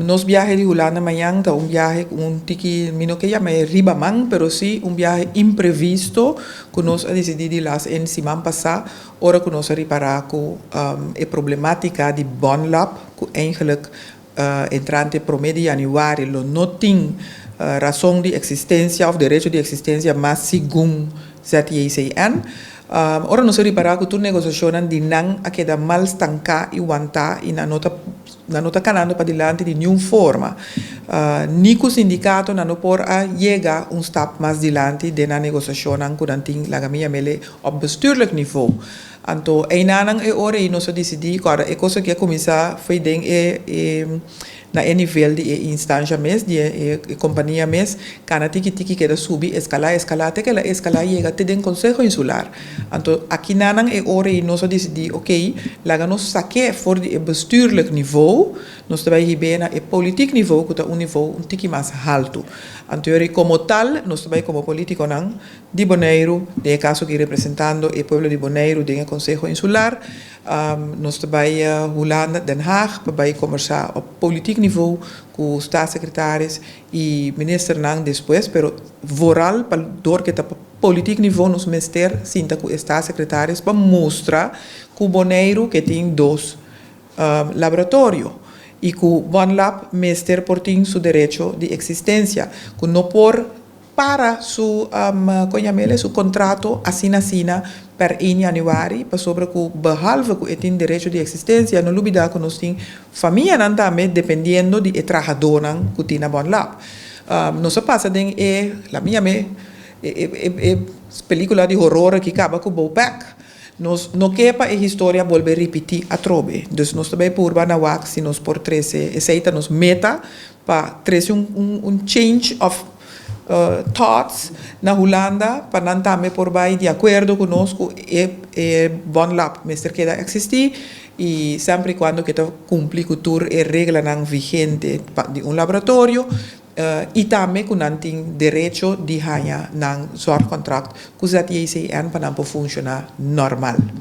Nos biahe di Hulanda mañan ta un biahe un tiki, mi no ke yama riba man, pero sí un biahe imprevisto ku nos a disidí di las en siman pasá, ora ku nos a ripará ku e problemátika di Bonlab, ku eigenlijk entrante 1 di yanüari lo no tin rason di eksistensia òf derecho di eksistensia mas segun ZJCN. Ora nos a ripará ku tur negosiashon di nan a keda mal stanká i wantá i nan no ta kanando padilanti di ningun forma. Ni ku sindikato nan no por a yega un stap mas dilanti den e negosiashon ku nan tin, laga mi yam'é, op bestuurlijk niveau. Anto, einan e ora ei nos a disidí ku e kos ku a kuminsá for di e na e nivel di e instansia mes, di e kompania mes, kana tiki tiki keda subi, eskalá, eskalá, te ku el a eskalá yega te den Konseho Insular. Anto, akinan e ora ei nos a disidí, ok, laga nos sak'é for di e bestuurlijk niveau, nos ta bai hib'é na e politiek niveau, ku ta un niveau un tiki mas haltu. Anto, komo tal, nos ta bai komo polítikonan di Boneiru, den kaso ku representando e pueblo di Boneiru den Konseho Insular, nos ta bai Hulanda, Den Haag, pa bai kombersá op politiek niveau ku staatssecretaris i ministernan despues, pero vooral pa dor ku ta politiek niveau nos mester sinta ku staatssecretaris pa mustra ku Boneiru ke tin dos laboratorio i ku Bonlab mester por tin su derecho di eksistensia, ku no por para su su kontrato asina asina per 1 yanüari, pasobra ku behalve ku e tin derecho di eksistensia, no lubidá ku nos tin famianan tambe dependiendo di e trahadónan ku tin na Bonlab. Nos a pasa den e, laga mi yam'é, e pelíkula di horror ku kaba ku Bopec. Nos no ke pa e historia bolbe ripití atrobe. Dus nos tambe purba na wak si nos por trese, esei ta nos meta pa trese un change of thoughts na Hulanda pa nan tambe por bai di akuerdo ku nos ku e Bonlab mester keda eksistí i semper i kuando ku ta kumpli ku tur e reglanan vigente di un laboratorio i tambe ku nan tin derecho di haña nan zorgcontract ku ZJCN pa nan por funshoná normal.